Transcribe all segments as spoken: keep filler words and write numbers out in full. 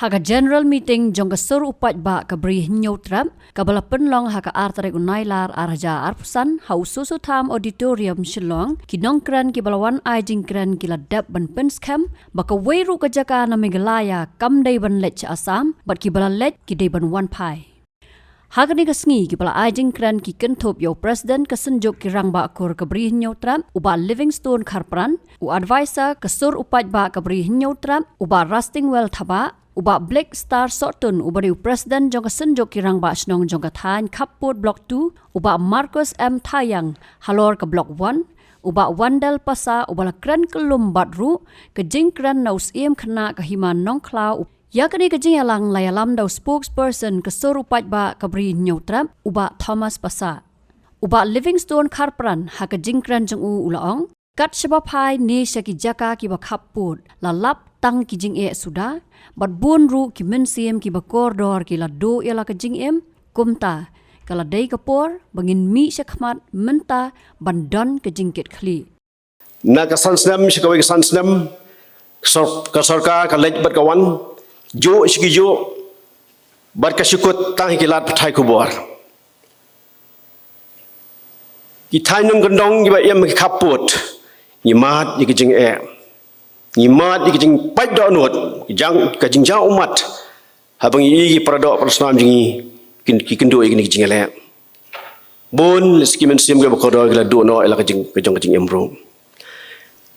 Ha ka general meeting jong ka sur u paidbah ka Bri Hynñiewtrep, kaba la pynlong ha ka ar tarik u Nailar ar hajar arphew san ha u Soso Tham Auditorium Shillong, ki nongkren kiba la wan ai jingkren ki la dep ban pynskhem ba kawei ruh ka jaka na Meghalaya kam dei ban leit sha Assam, bad kiba la leit ki dei ban wan phai. Ha kane ka sngi kiba la ai jingkren ki kynthup ïa u President ka Synjuk ki Rangbah Kur ka Bri Hynñiewtrep, u Bah Livingstone Kharpran, u Advisor ka sur u paidbah ka Bri Hynñiewtrep, u Bah Rastingwell Thabah, u Bah Blake Star Sohtun uba dei u President jong ka Synjuk ki Rangbah Shnong jong ka thaiñ Khappud Block two, u Bah Marcus M Thaiang halor ka Block one, u Bah Wandel Passah uba la kren kyllum bad ruh ka jingkren na u Syiem Khynnah ka Hima Nongkhlaw. Ïa kane ka jingïalang la ïalam da u spokesperson ka sur u paidbah ka Bri Hynñiewtrep, u Bah Thomas Passah. U Bah Livingstone Kharpran ha ka jingkren jong u u la ong, kat shaba phai ne sha ki jaka kiba khappud la lap tang ki jingeh suda, bad bun ruh ki mynsiem kiba kordor ki la duh ïa la ka jingim. Kumta ka la dei ka por ba ngin mih shakhmat mynta ban don ka jingkitkhlieh. Na ka san snem sha kawei ka san snem, sor-, ka sorkar ka leit bad ka wan, juh sha ki juh, bad ka shu kut tang ha ki lad pathai khubor. Ki thaiñ nongkyndong kiba im ha ki khappud, ngi mad ïa ki jingeh, ngi mad ïa ki jingpait dohnud, ki jang, ka jingjia ummat. Haba ngi ïohi ki paradoh parasnam jong ngi ki, ki kynduh ïa kine ki jingïaleh. Bun lei ki mynsiem kiba kordor ki la duh noh ïa la ka jing, ka jong ka jingim ruh.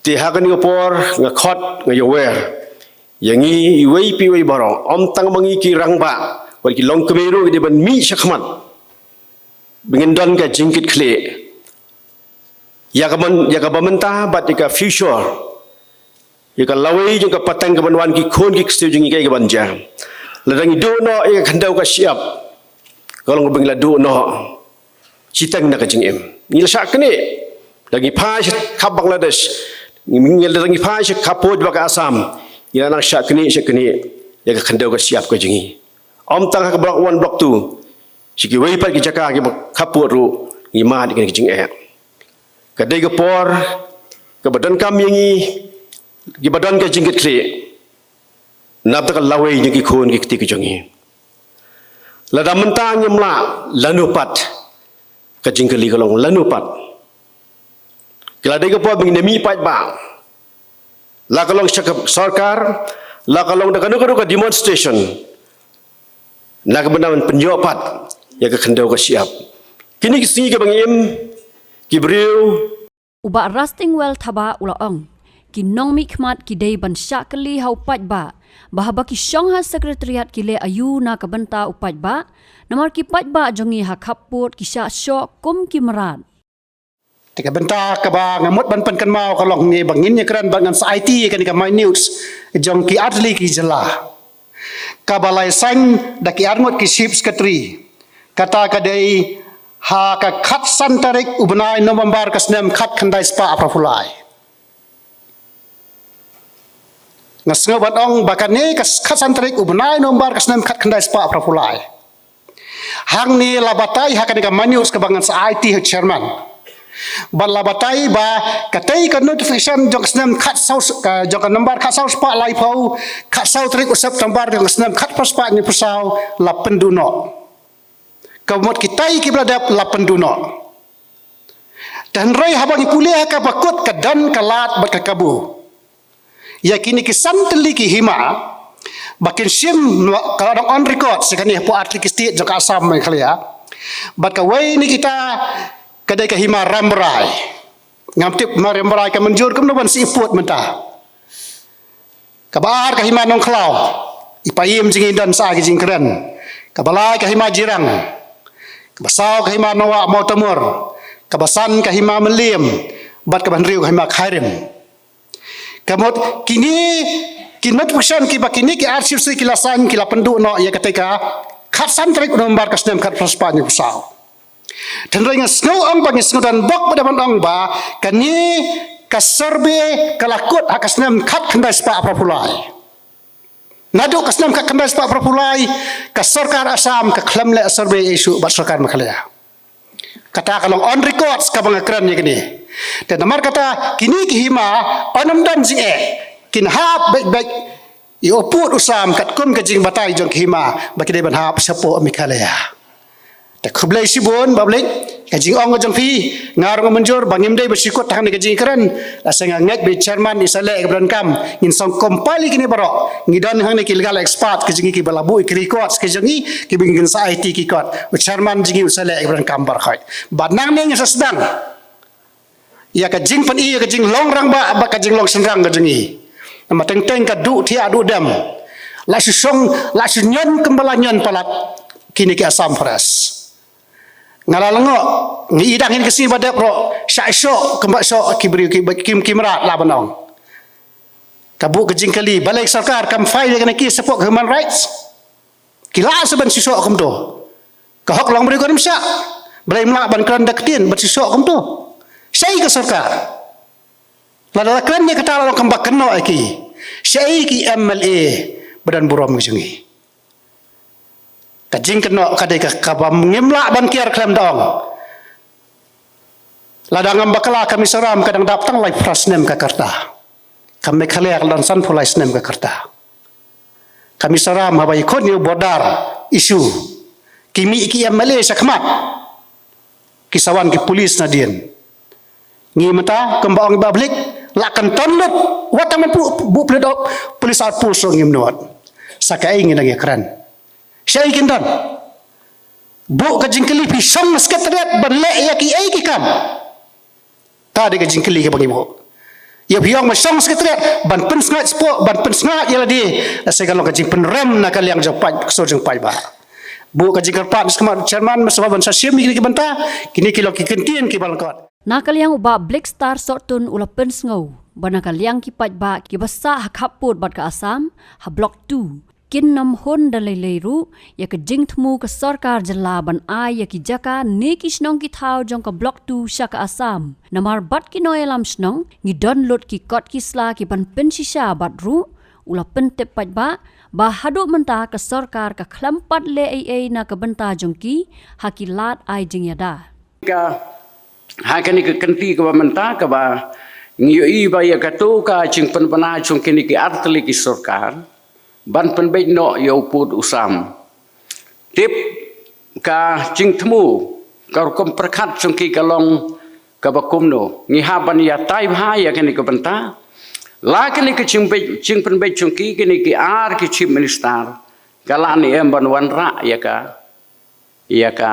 Te ha kane ka por nga khot, nga ïawer ïa ngi iwei pa iwei baroh, ym tang ma ngi ki rangbah, wat ki longkmie ruh ki dei ban mih shakhmat ba ngin don ka jingkitkhlieh ïa ka ban, ïa kaba mynta bad ïa ka future, ïa ka lawei jong ka pateng kaban wan, ki khun ki ksiew jong ngi kaei kaban jia. Lada ngi duh noh ïa ka khyndew ka shyiap, ka long ba ngi la duh noh shiteng na ka jingim. Ngi la shah knieh, da ngi phai sha khap Bangladesh, ngi, lada ngi phai sha khappud bad ka Assam, ngi la nang shah knieh, shah knieh ïa ka khyndew ka shyiap ka jong ngi. Ym tang ha ka Block one, Block two, sha kiwei pat ki jaka kiba khappud ruh ngi mad ïa kane ka jingeh. Ka dei ka por kaba donkam ïa ngi kiba don ka jingkitkhlieh na bynta ka lawei jong ki khun ki kti ka jong ngi. Lada mynta ngim lah, lano pat? Ka jingkylli ka long, lano pat? Ka la dei ka por ba ngin mih paidbah, la ka long sha ka sorkar, la ka long da kano kano ka demonstration, na ka bynta ban pynïoh pat ïa ka khyndew ka shyiap. Kine ki sngi kiba ngi im, ki briew. U Bah Rastingwell Thabah u la ong, ki nongmihkhmat ki dei ban shah kylli ha u paidbah ba haba ki shong ha Secretariat ki leh aïu na ka bynta u paidbah, namar ki paidbah jong ngi ha khappud ki shah shoh kum ki mrad. Te ka bynta kaba nga mut ban pynkynmaw ka long ne ba ngin ïakren bad ngan sa aiti ïa kane ka minutes jong ki artylli ki jylla. Kaba la ïasain da ki arngut ki Chief Secretary, kata ka dei ha ka khatsan tarik u bnai November ka snem khatkhyndai spah arphew lai. Nga sngew ban ong ba kane ka khatsan tarik u bnai November ka snem khatkhyndai spah arphew lai. Hangne la batai ha kane ka minutes kaba ngan sa aiti ha u chairman. Bad la batai ba katei ka notification jong ka snem khatsaw, ka, jong ka number khatsaw spah laiphew, khatsaw tarik u September jong ka snem khatphra spah hynñiewphew saw la pynduh noh. Ka mut kitai kiba la dep la pynduh noh. Te hynrei haba ngi pule ha kaba kut ka don ka lad bad ka kabu. Ïa kine ki san tylli ki hima ba kin shim, ka la dang on record sha kane hapoh artylli ki state jong ka Assam, Meghalaya. Bad kawei na kita ka dei ka hima Rambrai. Ngam tip ma Rambrai ka mynjur kumno ban sa iput mynta. Kaba ar ka hima Nongkhlaw, i Paiem jong ngi don sa ki jingkren. Kaba lai ka hima Jirang. Kaba saw ka hima Nongwah Mawtamur. Kaba san ka hima Mylliem. Bad kaba hynriew ka hima Khyrim. Ka mut kine ki notification kiba kine ki archives ki la sign ki la pynduh noh ïa katei ka khatsan tarik November ka snem khatphra spah hynñiewphew saw. Te hynrei nga sngew ong ba ngi sngew don bok ba da ban ong ba kane ka survey ka la kut ha ka snem khatkhyndai spah arphew lai. Naduh ka snem khatkhyndai spah arphew lai ka sorkar Assam ka khlem leh survey ïa shuh bad sorkar Meghalaya. Kata ka long on records kaba nga kren ïa kane. Te namar kata kine ki hima, ynnym don jingeh, kin hap beit beit ïa u pud u sam katkum ka jingbatai jong ka hima ba ki dei ban hap shapoh Meghalaya. Te khublei shibun Bah Blik, ka jingong ka jong phi nga ruh nga mynjur ba ngim dei ban shu kut hangne ka jingkren. Lashai nga ngeit ba i chairman i sa leh ïa kaba donkam, ngin song compile ïa kine baroh. Ngi don hangne ki legal expert ki jong ngi kiba la buh ïa ki records ki jong ngi kiba ngin sa aiti ki kot. U chairman jong ngi u sa leh ïa kaba donkam baroh khoit. Bad nangne ngin sa sdang ïa ka jingpyni ïa ka jinglong rangbah bad ka jinglong shynrang ka jong ngi. Namar teng teng ka duh thiah duh dem. La shu shong, la shu ñion kumba la ñion palat kine ki Assam Forest. Nga la lyngngoh, ngi i dang hi ka sngi ba dep ruh, shah shoh kumba shoh ki briew ki, ki, ki mrad lah ban ong. Ka buh ka jingkylli, balei ka sorkar kam file ïa kane ka case shapoh ka human rights? Ki lah sa ban shisha kumto. Ka hok long briew ka rim shah. Balei ym lah ban kren da ka ktien ban shisha kumto? Shaei ka sorkar? Lada la kren ïa kata la long kumba kynnoh ïa ki. Shaei ki M L A ba don burom ka jong ngi? Ka jingkynnoh ka dei ka, kaba ngim lah ban kiar khlem da ong. Lada ngam bakla ka Mizoram ka dang dap tang laiphew phra snem ka rta. Ka Meghalaya ka la don sanphew lai snem ka rta. Ka Mizoram haba ïakhun ïa u border issue, ki mih ki M L A shakhmat, ki sa wan ki pulit nadien. Ngi mynta kumba ong i Bah Blik, la kan ton lut, wat tang ban buh, buh pulit, pulit outpost ruh ngim nud. Sa kaei ngi dang ïakren? Shaei kin don? Buh ka jingkylli, phi shong secretariat ban leh ïa kiei ki kam? Ka dei ka jingkylli kaba ngi buh. Ïa phi ong ba shong secretariat ban pynsngaid spah, ban pynsngaid ïa lade, lashai ka long ka jingpynrem na ka liang jong paid, ka sur jong paidbah. Buh ka jingkyrpad na ka khmat chairman, mynta ban sa shim ïa kine ki bynta, kine ki long ki kyntien kiba lyngkot. Na ka liang u Bah Blikstar Sohtun u la pynsngew ba na ka liang ki paidbah kiba sah ha khappud bad ka Assam ha Block two kin ym hun da lei lei ruh ïa ka jingthmu ka sorkar jylla ban ai ïa ki jaka ne ki shnong ki thaw jong ka Block two sha ka Assam. Namar bad ki nongïalam shnong ngi don lut ki kot ki sla ki ban pynshisha bad ruh u la pyntip paidbah ba haduh mynta ka sorkar ka khlem pat leh ei ei na ka bynta jong ki ha ki lad ai jingïada. Ka, ha kane ka kynti kaba mynta kaba ngi ïohi ba ïa kato ka jingpynbna jong kine ki artylli ki sorkar ban pynbeit noh ïa u pud u sam. Tip ka jingthmu, ka rukom pyrkhat jong ki ka long kaba kumno. Ngi hap ban ïatai bha ïa kane ka bynta. La kane ka jingbeit, jingpynbeit jong ki, kine ki ar ki chief minister, ka lah ne em ban wanrah ïa ka, ïa ka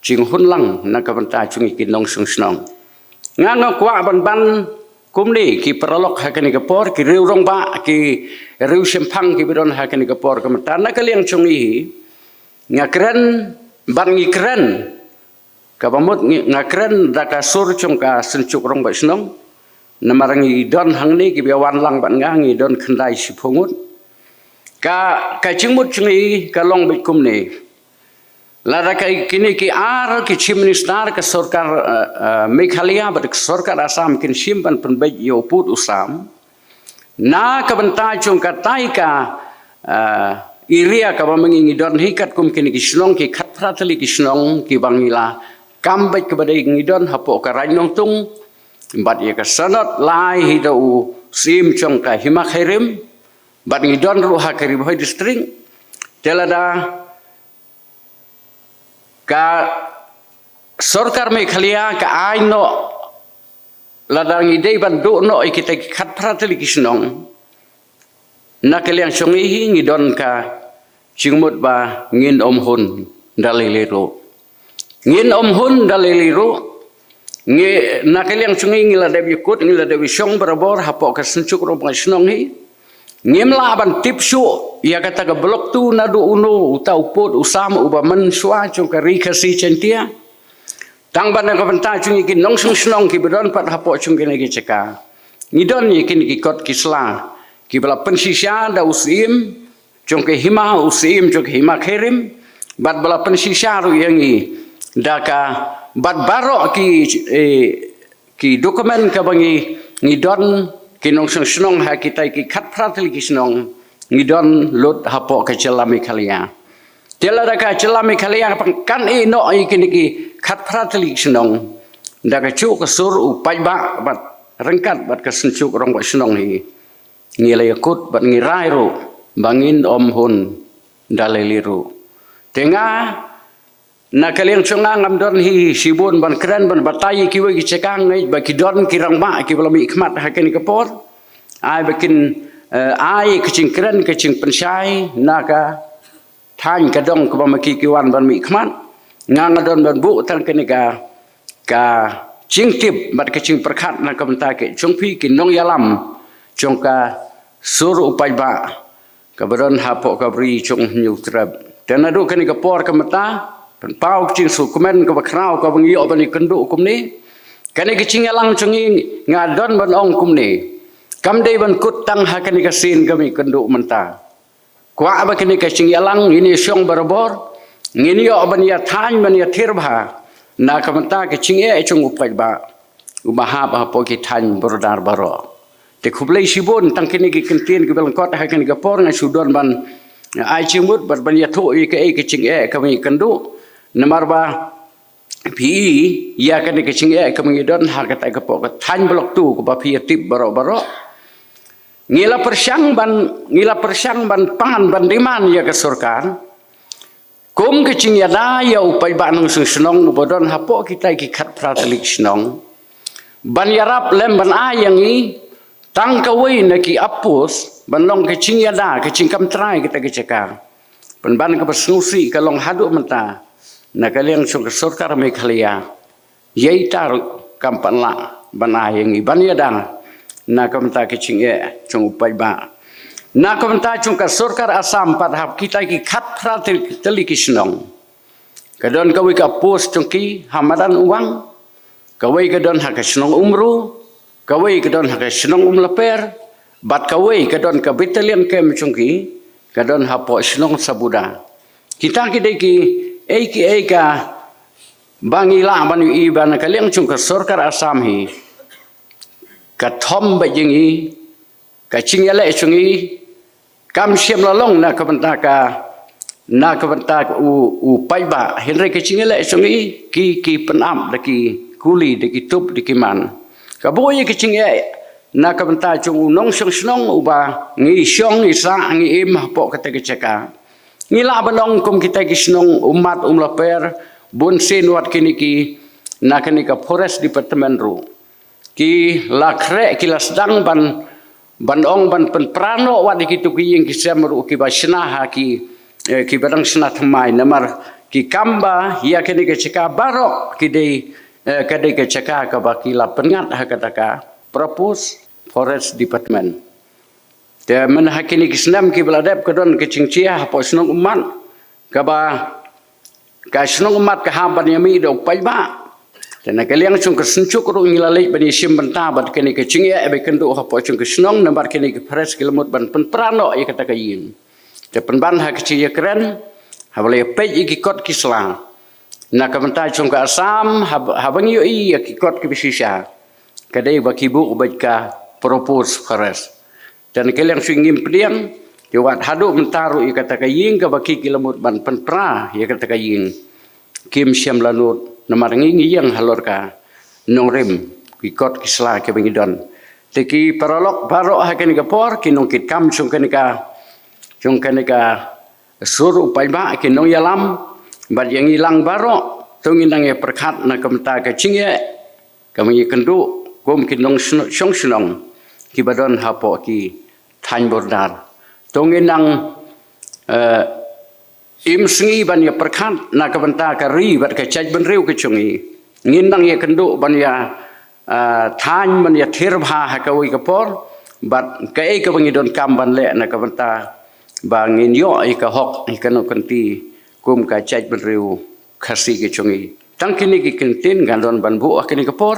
jinghun lang na ka bynta jong ngi ki nongshong shnong. Nga nga kwah ban ban kumne ki paralok ha kane ka por, ki riew rangbah, ki riew shemphang kiba don ha kane ka por ka mynta, na ka liang jong ngi hi, nga kren, bad ngi kren, kaba mut ngi, nga kren da ka sur jong ka synjuk rangbah shnong. Namar ngi don hangne kiba wan lang bad nga ngi don khyndai shiphew ngut. Ka, ka jingmut jong ngi ka long beit kumne. Lada ka kine ki ar ki chief minister ka sorkar, eh, eh, Meghalaya bad ka sorkar Assam kin shim ban pynbeit ïa u pud u sam, na ka bynta jong katai ka, eh, area kaba ma ngi ngi don hi katkum kine ki shnong ki khatphra tylli ki shnong kiba ngi la kam beit kaba dei ngi don hapoh ka Raid Nongtung bad ïa ka sanot lai hi da u Syiem jong ka Hima Khyrim bad ngi don ruh ha ka Ri Bhoi District. Te lada ka sorkar Meghalaya ka ai noh, lada ngi dei ban duh noh ïa kita ki khatphra tylli ki shnong, na ka liang jong ngi hi ngi don ka jingmut ba ngin ym hun da lei lei ruh. Ngin ym hun da lei lei ruh. Ngi, na ka liang jong ngi ngi la dep ïakut, ngi la dep ïashong barabor hapoh ka synjuk rangbah shnong hi. Ngim lah ban tip shuh ïa kata ka Block two naduh uno uta u pud u sam uba mynshuwa jong ka Ri Khasi Jaiñtia. Tang ba na ka bynta jong ngi ki nongshong shnong kiba don pat hapoh jong kine ki jaka, ngi don ïa kine ki kot ki sla kiba la pynshisha da u Syiem jong ka Hima, u Syiem jong ka Hima Khyrim, bad ba la pynshisha ruh ïa ngi da ka, bad baroh ki, eh, ki document kaba ngi, ngi don ki nongshong shnong ha kitai ki khatphra tylli ki shnong ngi don lut hapoh ka jylla Meghalaya. Te lada ka jylla Meghalaya ka pang kan ïeh noh ïa kine ki khatphra tylli ki shnong, da kajuh ka sur u paidbah bad ryngkat bad ka synjuk rangbah shnong hi, ngi la ïakut bad ngi rai ruh ba ngin ym hun da lei lei ruh. Te nga, na ka liang jong nga ngam don hi shibun ban kren ban batai ïa kiwei ki jaka, nga ngeit ba ki don ki rangbah kiba la mihkhmat ha kane ka por. Ai ba kin, eh, ai ka jingkren ka jingpynshai na ka thaiñ ka dong kaba ma ki ki wan ban mihkhmat. Nga nga don ban buh tang kane ka, ka jingtip bad ka jingpyrkhat na ka bynta ki jong phi ki nongïalam jong ka sur u paidbah kaba don hapoh ka Bri jong u Hynñiewtrep. Te naduh kane ka por ka mynta, pynpaw ka jingsngewkmen kaba khraw kaba ngi ïoh ban ïakynduh kumne. Kane ka jingïalang jong ngi, nga don ban ong kumne. Kam dei ban kut tang ha kane ka sien kaba ngi ïakynduh mynta. Kwah ba kane ka jingïalang ngin ïa shong barabor, ngin ïoh ban ïa thaiñ ban ïa thir bha na ka bynta ka jingeh jong u paidbah uba hap hapoh ki thaiñ border baroh. Te khublei shibun tang kine ki kyntien kiba lyngkot ha kane ka por, nga shu don ban ai jingmut bad ban ïathuh ïa kaei ka jingeh kaba ngi ïakynduh. Namar ba phi ïa kane ka jingeh kaba ngi don ha kata ka pok ka thaiñ Block Two kaba phi ïa tip baroh baroh. Ngi la pyrshang ban, ngi la pyrshang ban pan ban demand ïa ka sorkar kum ka jingïada ïa u paidbah nongshong shnong uba don hapoh kita ki khatphra tylli ki shnong ban ïarap lem ban ai ïa ngi tang kawei na ki outpost ban long ka jingïada, ka jingkam trai kita ki jaka. Pynban kaba sngewsih ka long haduh mynta na ka liang jong ka sorkar Meghalaya, ïa ita ruh kam pat lah ban ai ïa ngi ban ïada na ka bynta ka jingeh jong u paidbah. Na ka bynta jong ka sorkar Assam pat ha kita ki khatphra tylli ki shnong, ka don kawei ka outpost jong ki ha Madan Uwang, kawei ka don ha ka shnong Umru, kawei ka don ha ka shnong Umlaper, bad kawei ka don ka battalion camp jong ki ka don hapoh shnong Sabuda. Kita ki dei kiei kiei kaba ngi lah ban ïohi ba na ka liang jong ka sorkar Assam hi ka thom beit ïa ngi, ka jingïaleh jong ngi kam shym la long na ka bynta ka, na ka bynta u, u paidbah, hynrei ka jingïaleh jong ngi ki, ki pynap da ki kuli, da ki tup, da ki man. Kaba ïa ka jingeh na ka bynta jong u nongshong shnong uba ngi shong, ngi sah, ngi im hapoh kata ka jaka. Ngi lah ban ong kum kita ki shnong Ummat, Umlaper, Bunsien, wat kine ki, na kane ka Forest Department ruh ki la khreh, ki la sdang ban, ban ong ban pynpra noh wat ïa kito ki ïing ki sem ruh kiba shna ha ki, eh, kiba dang shna thymmai, namar ki kam ba ïa kane ka jaka baroh ki dei, eh, ka dei ka jaka kaba ki la pynngat ha kata ka proposed Forest Department. Te mynta ha kine ki snem kiba la dep ka don ka jingjia hapoh shnong Ummat, kaba ka shnong Ummat ka hap ban ïa mih da u paidbah. Te na ka liang jong ka synjuk ruh ngi la leit ban ïa shim bynta bad kane ka jingeh ba ïakynduh hapoh jong ka shnong, namar kine ki Forest ki la mut ban pynpra noh ïa kata ka ïing. Te pynban ha ka jingïakren, haba la ïa peit ïa ki kot ki sla na ka bynta jong ka Assam, haba, haba ngi ïohi ïa ki kot kiba shisha, ka dei ba ki buh beit ka proposed forest. Te na ka liang shu ngim pdiang, te wat haduh mynta ruh ïa kata ka ïing kaba ki, ki la mut ban pynpra ïa kata ka ïing, kim shym la nud, namar ngi, ngi ïeng halor ka nongrim, ki kot ki sla kiba ngi don. Te ki paralok baroh ha kane ka por, ki nongkitkam jong kane ka, jong kane ka sur u paidbah, ki nongïalam bad ïa ngi lang baroh, to ngin nang ïa pyrkhat na ka bynta ka jingeh kaba ngi ïakynduh kum ki nongshong shnong kiba don hapoh ki thaiñ border. To ngin nang, eh, im sngi ban ïa pyrkhat na ka bynta ka ri bad ka jaitbynriew ka jong ngi. Ngin nang ïakynduh ban ïa, eh, thaiñ, ban ïa thir bha ha kawei ka por bad kaei kaba ngi donkam ban leh na ka bynta ba ngin ïoh ïa ka hok, ïa ka nongkynti kum ka jaitbynriew Khasi ka jong ngi. Tang kine ki kyntien nga don ban buh ha kane ka por.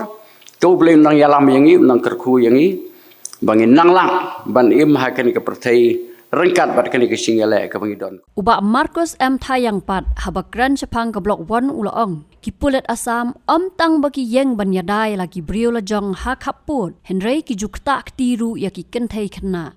To U Blei un nang ïalam ïa ngi, un nang kyrkhu ïa ngi ba ngin nang lah ban im ha kane ka pyrthei ryngkat bad kane ka jingïaleh kaba ngi don. U Bah Marcus M Thaiang pat, haba kren shaphang ka Block One, u la ong, ki pulit Assam ym tang ba ki ïeng ban ïada ïa la ki briew la jong ha khappud, hynrei ki ju ktah kti ruh ïa ki kynthei khynnah.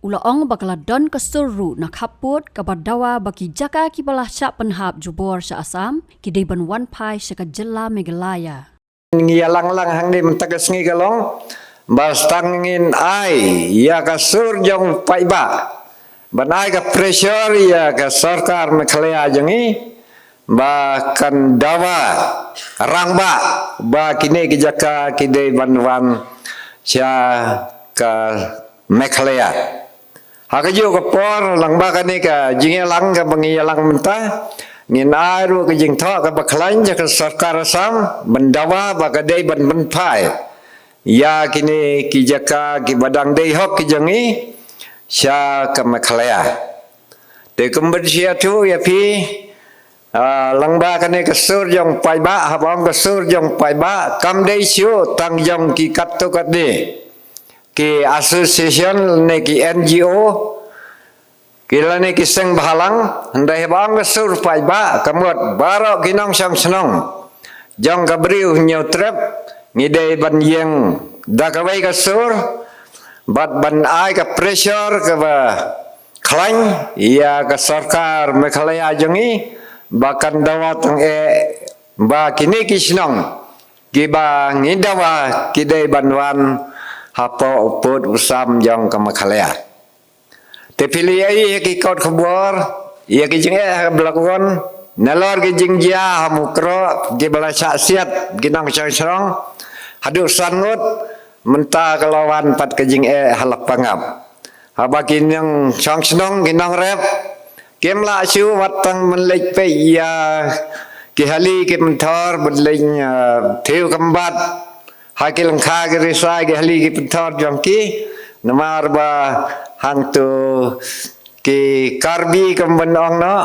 U la ong ba ka la don ka sur ruh na khappud kaba dawa ba ki jaka kiba la shah pynhap jubor sha Assam ki dei ban wan phai sha ka jylla Meghalaya. Ngi ïalang lang hangne mynta ka sngi ka long ba tang ngin ai ïa ka sur jong u paidbah Ban ai ka pressure ïa ka sorkar Meghalaya jong ngi ba kan dawa rangbah ba kine ki jaka ki dei ban wan sha ka Meghalaya. Ha kajuh ka por, lyngba kane ka jingïalang kaba ngi ïalang mynta, ngin ai ruh ka jingthoh kaba khlaiñ sha ka sorkar Assam ban dawa ba ka dei ban pynphai ïa kine ki jaka kiba dang dei hok ki jong ngi sha ka Meghalaya. Te kumba shu ïathuh ïa phi, ah, lyngba kane ka sur jong paidbah, haba ong ka sur jong paidbah, kam dei shuh tang jong ki katto katne ki association ne ki N G O, ki lane ki seng bhalang, hynrei haba ong ka sur paidbah, ka mut baroh ki nongshong shnong jong ka Bri u Hynñiewtrep, ngi dei ban ïeng da kawei ka sur bad ban ai ka pressure kaba khlaiñ ïa ka sorkar Meghalaya jong ngi ba kan dawa tang eh ba kine ki shnong kiba ngi dawa ki dei ban wan hapoh u pud u sam jong ka Meghalaya. Te phi la ïohi ïa ki kot khubor, ïa ki jingeh ha Block One, nalor ki jingjia ha Mukroh, kiba la shah siat ki nongshong shnong, haduh san ngut, mynta ka la wan pat ka jingeh ha Lapangap. Haba ki nongshong shnong, ki nongrep kim lah shuh wat tang ban leit peit ïa ki hali ki pynthor, ban leit, ah, thiew kymbat ha ki lyngkha ki risa, ki hali ki pynthor jong ki, namar ba hangto ki Karbi, kum ban ong noh,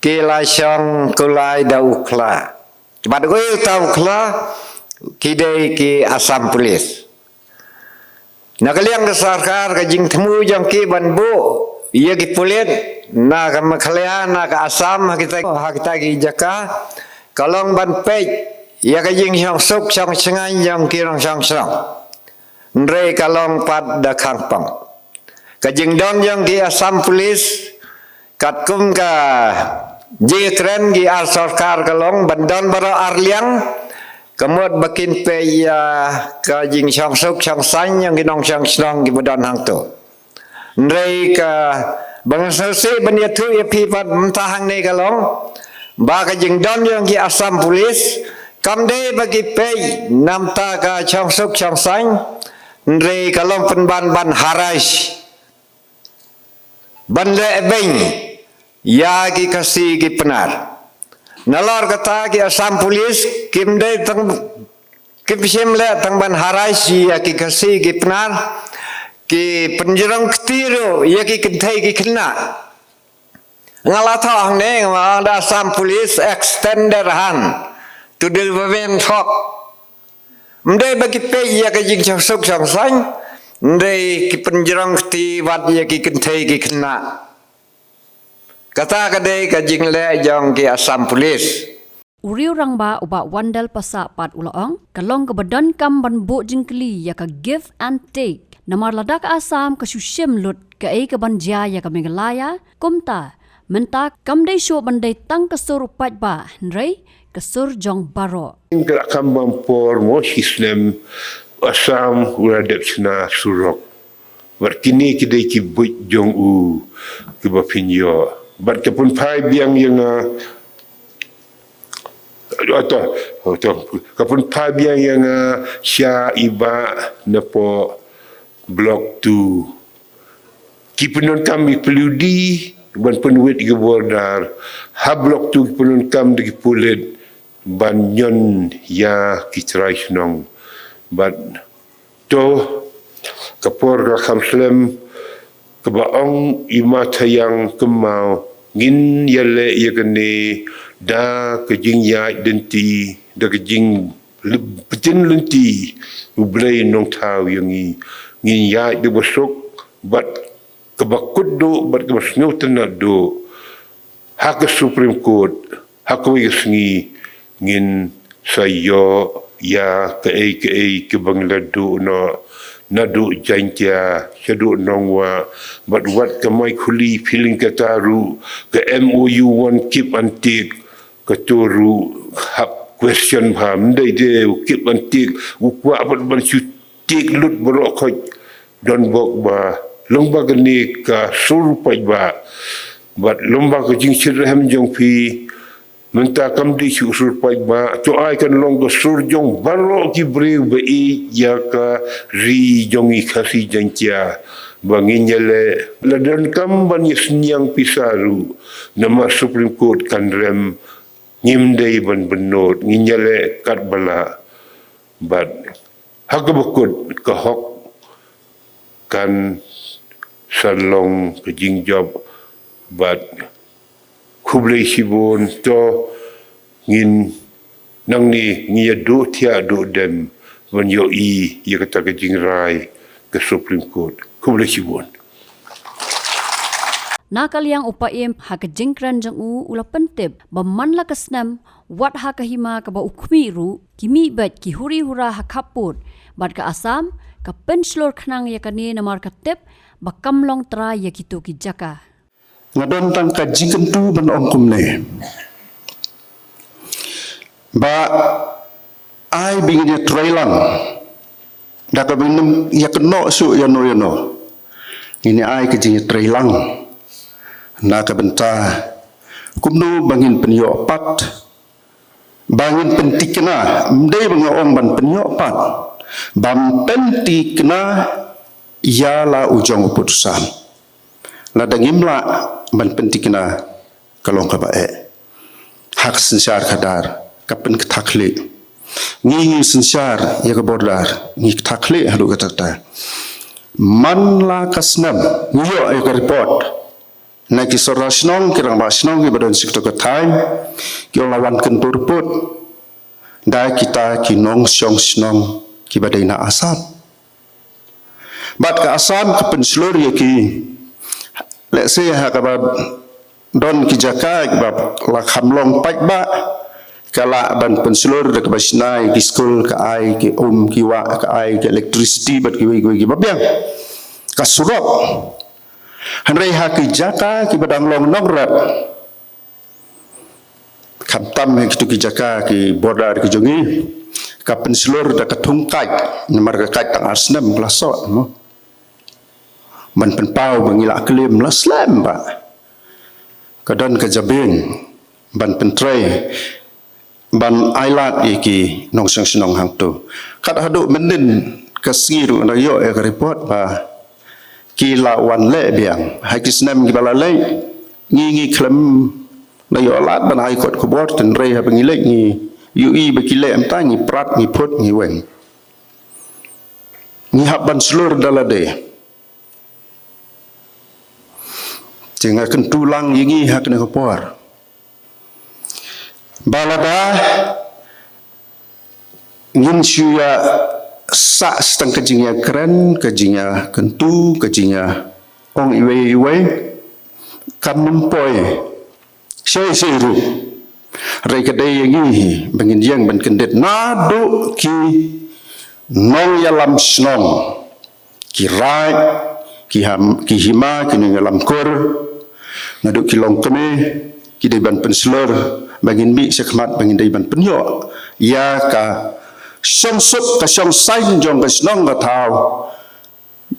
ki la shong kulai da u khla. Bad uei uta u khla? Ki dei ki Assam Police. Na ka liang ka sorkar, ka jingthmu jong ki ban buh ïa ki pulit na ka Meghalaya, na ka Assam, ha kita, ha kita ki jaka, ka long ban peit ïa ka jingshong suk shong shngaiñ jong ki nongshong shnong. Hynrei ka long pat da khang pang. Ka jingdon jong ki Assam Police, katkum ka jingkren ki ar sorkar, ka long ban don baroh ar liang, ka mut ba kin peit ïa ka jingshong suk shong shngaiñ jong ki nongshong shnong kiba don hangto. Hynrei kaba nga sngewsih ban ïathuh ïa phi pat mynta hangne ka long ba ka jingdon jong ki Assam Police kam dei ba ki peit namar ka shong suk shong shngaiñ, hynrei ka long pynban ban harass, ban leh beiñ ïa ki Khasi ki Pnar. Nalor kata ki Assam Police kim dei tang, kim shym leh tang ban harass ïa ki Khasi ki Pnar, ki pynjrong kti ruh ïa ki kynthei ki khynnah. Nga la thoh hangne, nga ong da Assam Police extend their hand to the women folk. Ym dei ba ki peit ïa ka jingshong suk shong shngaiñ, hynrei ki pynjrong kti wat ïa ki kynthei ki khynnah. Kata ka dei ka jingleh jong ki Assam Police. U riew rangbah u Bah Wandel Passah pat u la ong, ka long kaba donkam ban buh jingkylli ïa ka give and take. Namar lada ka Assam ka shu shim lut kaei kaban jia ïa ka Meghalaya, kumta mynta kam dei shuh ban dei tang ka sur u paidbah, hynrei ka sur jong baroh. Ka la kham bam por mo shi snem, Assam u la dep shna surok. Bad kine ki dei ki buit jong u kiba pynïoh. Bad ka pynphai biang ïa nga, ato, ato, ka pynphai biang ïa nga sha i Bah napoh Block Two. Ki pyndonkam ïa ki phyllaw di ban pynwit ïa ki border. Ha Block Two ki pyndonkam da ki pulit ban ñion ïa ki trai shnong. Bad to, ka por ka kham slem, kaba ong i Ma Thaiang Kynmaw, ngin ïaleh ïa kane da ka jingïaid lynti, da ka jing lep-, pyntin lynti, U Blei Nongthaw ïa ngi. Ngin ïaid da ba suk, bad kaba kut duh, bad kaba sngewtynnat duh, ha ka Supreme Court, ha kawei ka sngi, ngin sa ïoh ïa kaei kaei kaba ngi la duh noh, naduh Jaiñtia shaduh Nongwah, bad wat ka Maikhuli, phi lyngngoh kata ruh, ka M O U one, give and take, kato ruh hap question bha, ym dei de u give and take, u kwah pat ban shu take lut baroh khoit, don bok ba Lyngba kane ka sur paidbah bad lyngba ka jingshitrhem jong phi, mynta kam dei shuh sur paidbah, to ai kan long ka sur jong baroh ki briew ba ïeit ïa ka ri jong ngi Khasi Jaiñtia. Ba ngin ïaleh, la donkam ban ïa synñiang pisa ruh, namar Supreme Court kan rem, ngim dei ban bynnud, ngin ïaleh katba lah. Bad ha kaba kut, ka hok kan sa long ka jingjop. Bad khublei shibun, to ngin nangne ngin ïa duh thiah duh dem ban ïohi ïa kata ka jingrai ka Supreme Court. Khublei shibun. Na ka liang u Paiem, ha ka jingkren jong u, u la pyntip ba man la ka snem, wat ha ka hima kaba u khmih ruh, ki mih beit ki huri hura ha khappud. Bad ka Assam ka pynshlur khnang ïa kane namar ka tip ba kam long trai ïa kito ki jaka. Nga don tang ka jingkyntu ban ong kumne, ba ai ba ngin ïa trei lang da kaba ngin ym ïa kynnoh shuh ïano ïano. Ngin ïa ai ka jingïatreilang na ka bynta kumno ba ngin pynïoh pat, ba ngin pynthikna. Ym dei ba nga ong ban pynïoh pat, ban pynthikna ïa la u jong u pud u sam. Lada ngim lah ban pynthikna, ka long kaba eh. Ha ka synshar khadar ka pynthikna khlieh. Ngi ngi synshar ïa ka border, ngi thikna khlieh haduh katta katta. Man la ka snem ngi ïoh ïa ka report na ki sordar shnong, ki rangbah shnong kiba don sha kato ka thaiñ, ki ong la wan kyntu report da kita ki nongshong shnong kiba dei na Assam. Bad ka Assam ka pynshlur ïa ki, let's say, ha kaba don ki jaka kiba la kham long paidbah, ka lah ban pynshlur da kaba shna ïa ki skul, ka ai ki um ki wah, ka ai ki electricity bad kiwei kiwei kiba biang, ka surok. Hynrei ha ki jaka kiba dang long nongrep, khamtam ha kito ki jaka ki border ki jong ngi, ka pynshlur da ka thung kait, namar ka kait tang ar snem ka la sot mo. Ban pynpaw ba ngi la claim la slem ba ka don ka jabieng ban pyntrei, ban ailad ïa ki nongshong shnong hangto. Kat haduh mynnin ka sngi ruh nga ïoh ïa ka report ba ki la wan leh biang. Ha ki snem kiba la leit, ngi ngi khlem da ïoh lad ban ai kot khubor, hynrei haba ngi leit ngi ïohi ba ki leh mynta, ngi prat, ngi phut, ngi weng. Ngi hap ban shlur da lade. Te nga kyntu lang ïa ngi ha kane ka por ba lada ngin shu ïa sah sa tang ka jingïakren, ka jingïakyntu, ka jingïaong iwei iwei, kam nym poi shei shei ruh. Hynrei ka dei ïa ngi hi ba ngin ïeng ban kyndit naduh ki nongïalam shnong, ki raid, ki ham, ki hima, ki nongïalam kur, naduh ki longkmie, ki dei ban pynshlur ba ngin mih shakhmat, ba ngin dei ban pynïoh ïa ka shongsuk, ka shongsaiñ jong ka shnong ka thaw,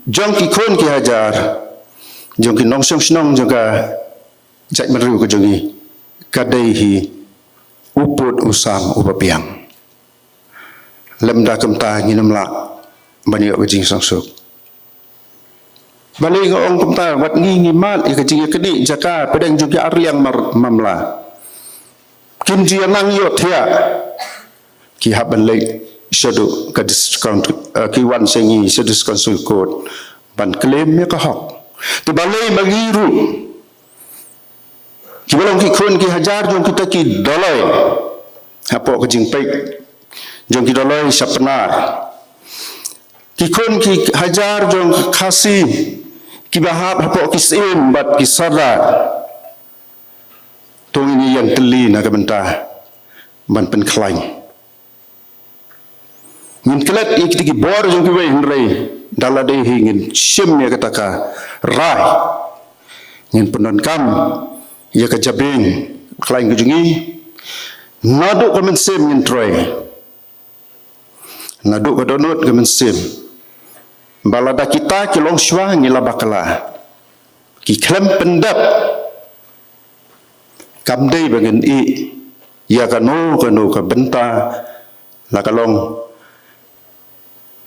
jong ki khun ki hajar, jong ki nongshong shnong jong ka jaitbynriew ka jong ngi, ka dei hi u pud u sam uba biang. Lymda kumta ngin ym lah ban ïoh ka jingshongsuk. Balei nga ong kumta? Wat ngi ngi mad ïa ka jingïaknieh jaka pdeng jong ki arliang mar-, mamla. Kim ju ïa nang ïohthiah. Ki hap ban leit shaduh ka dis-, coun-, eh, ki wan sha ngi sha District Council Court ban claim ïa ka hok. Te balei ma ngi ruh, kiba long ki khun ki hajar jong kita ki Doloi, hapoh ka jingpeit jong ki Doloi sha Pnar, ki khun ki hajar jong ka Khasi kiba hap hapoh ki Syiem bad ki Sordar, to ngin ïeng tylli na ka bynta ban pynkhlaiñ. Ngin klet ïa kita ki bor jong kiwei, hynrei da lade hi ngin shim ïa kata ka rai. Ngin pyndonkam ïa ka jabieng khlaiñ ka jong ngi. Naduh ka mynsiem ngin trei. Naduh ka dohnud ka mynsiem. Ba lada kita ki longshuwa ngi la bakla, ki khlem pyndep, kam dei ba ngin ïeh ïa kano kano ka bynta, la ka long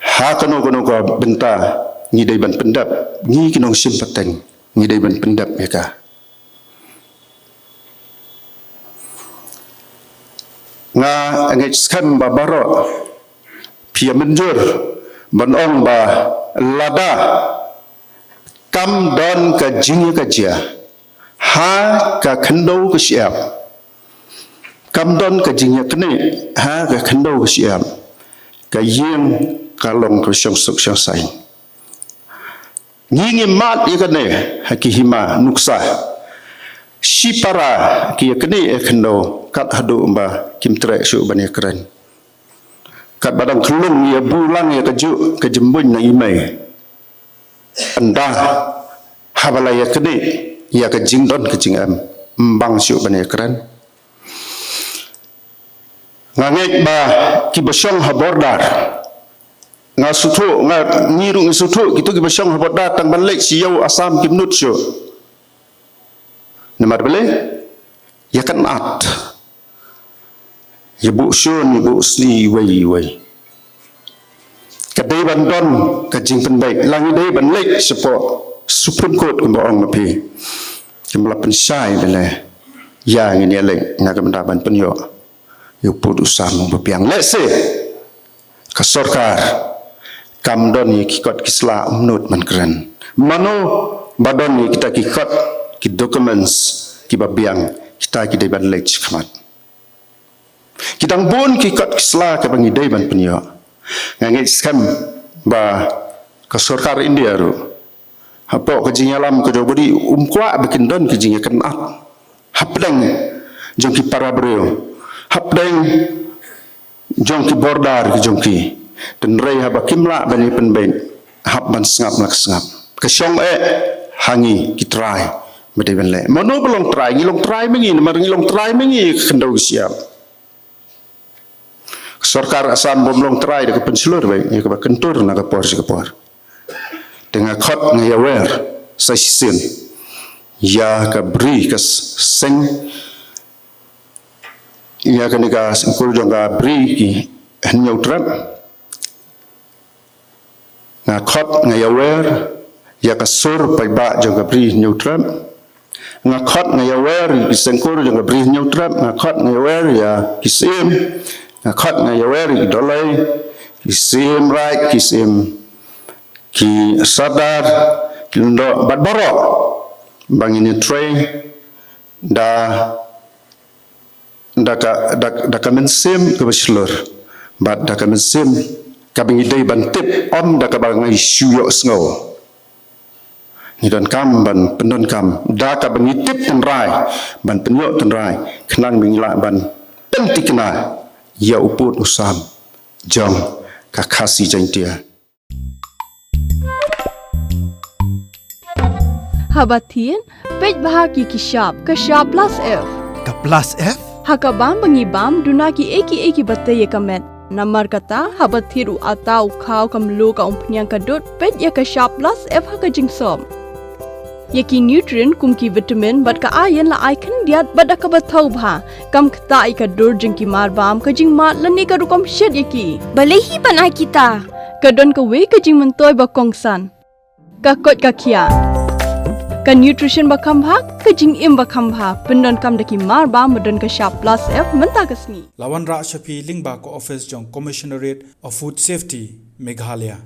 ha kano kano ka bynta, ngi dei ban pyndep, ngi ki nongshim pateng ngi dei ban pyndep ïa ka. Nga ngeit skhem ba baroh phi ïa mynjur ban ong ba lada kam don ka jingïakajia ha ka khyndew ka shyiap, kam don ka jingïaknieh ha ka khyndew ka shyiap, ka ïing ka long ka shongsuk shongsaiñ. Ngi ngi mad ïa kane ha ki hima nuksa. Shipara ki ïaknieh ïa khyndew kat haduh ba kim treh shuh ban ïakren. Katba dang khyllung ïa bulang ïa kajuh ka jingbuiñ na i mei. Ynda haba la ïaknieh ïa ka jingdon ka jingem, ym bang shuh ban ïakren. Nga ngeit ba kiba shong ha border, nga sngewthuh, nga, ngi ruh ngi sngewthuh, kito kiba shong ha border tang ban leit sha ïew Assam kim nud shuh. Namar balei? Ïa ka nat, ïa buh shun, ïa buh sni, iwei iwei. Ka dei ban don ka jingpynbeit, la ngi dei ban leit shapoh Supreme Court kumba ong ma phi. Kim la pynshai bele ïa ngin ïa leit na ka bynta ban pynïoh ïa u pud u sam uba biang. Lehse ka sorkar kam don ïa ki kot ki sla, ym nud ban kren. Mano ba don ïa kita ki kot, ki documents kiba biang, kita ki dei ban leit shakhmat. Ki dang bun ki kot ki sla kaba ngi dei ban pynïoh. Nga ngeit skhem ba ka sorkar India ruh, hapoh ka jingïalam ka jong u bad i, um kwah ba kin don ka jingïakynad hapdeng jong ki para briew, hapdeng jong ki border ki jong ki. Hynrei haba kim lah ban ïa pynbeit, hap ban sngap la ka sngap. Ka shong eh ha ngi ki trai ba dei ban leh. Mano ba long trai? Ngi long trai ma ngi, namar ngi long trai ma ngi ka khyndew ka shyiap. Ka sorkar Assam bym long trai da ka pynshlur beit ïa kaba kyntur na ka por sha ka por. Te nga khot nga ïawer sa shisien ïa ka bri ka s-, seng, ïa kane ka sengkur jong ka bri ki Hynñiewtrep. Nga khot nga ïawer ïa ka sur paidbah jong ka bri Hynñiewtrep. Nga khot nga ïawer ïa ki sengkur jong ka bri Hynñiewtrep. Nga khot nga ïawer ïa ki syiem. Nga khot nga ïawer ïa ki dollei, ki syiem raid, ki syiem, ki sordar, ki lyngdoh bad baroh ba ngin ïatrei da da ka, da, da ka mynsiem kaba shlur bad da ka mynsiem kaba ngi dei ban tip, ym da kaba ngi shu ïohsngew. Ngi donkam ban pyndonkam da kaba ngi tip tynrai, ban pynïoh tynrai, khnang ba ngi lah ban pynthikna ïa u pud u sam jong ka Khasi Jaiñtia. Haba thied, peit bha ki ki shap, ka shap plus F. Ka plus F? Ha ka bam ba ngi bam, duna kiei kiei kiba tei ïa ka met. Namar kata, haba thied u atta, u khaw, ka mluh, ka umphniang, ka dud, peit ïa ka shap plus F ha ka jingsop. Ïa ki nutrient kum ki vitamin bad ka iron la ai khyndiat bad da kaba thaw bha. Kam ktah ïa ka dur jong ki marbam, ka jingmad lane ka rukom shet ïa ki. Balei hi ban ai kita? Ka don kawei ka jingmyntoi ba kongsan. Ka koit ka khiah. Ka nutrition ba kham bha, ka jingim ba kham bha. Pyndonkam da ki marbam ba don ka shap plus F mynta ka sngi. La wanrah sha phi lyngba ka office jong Commissionerate of Food Safety, Meghalaya.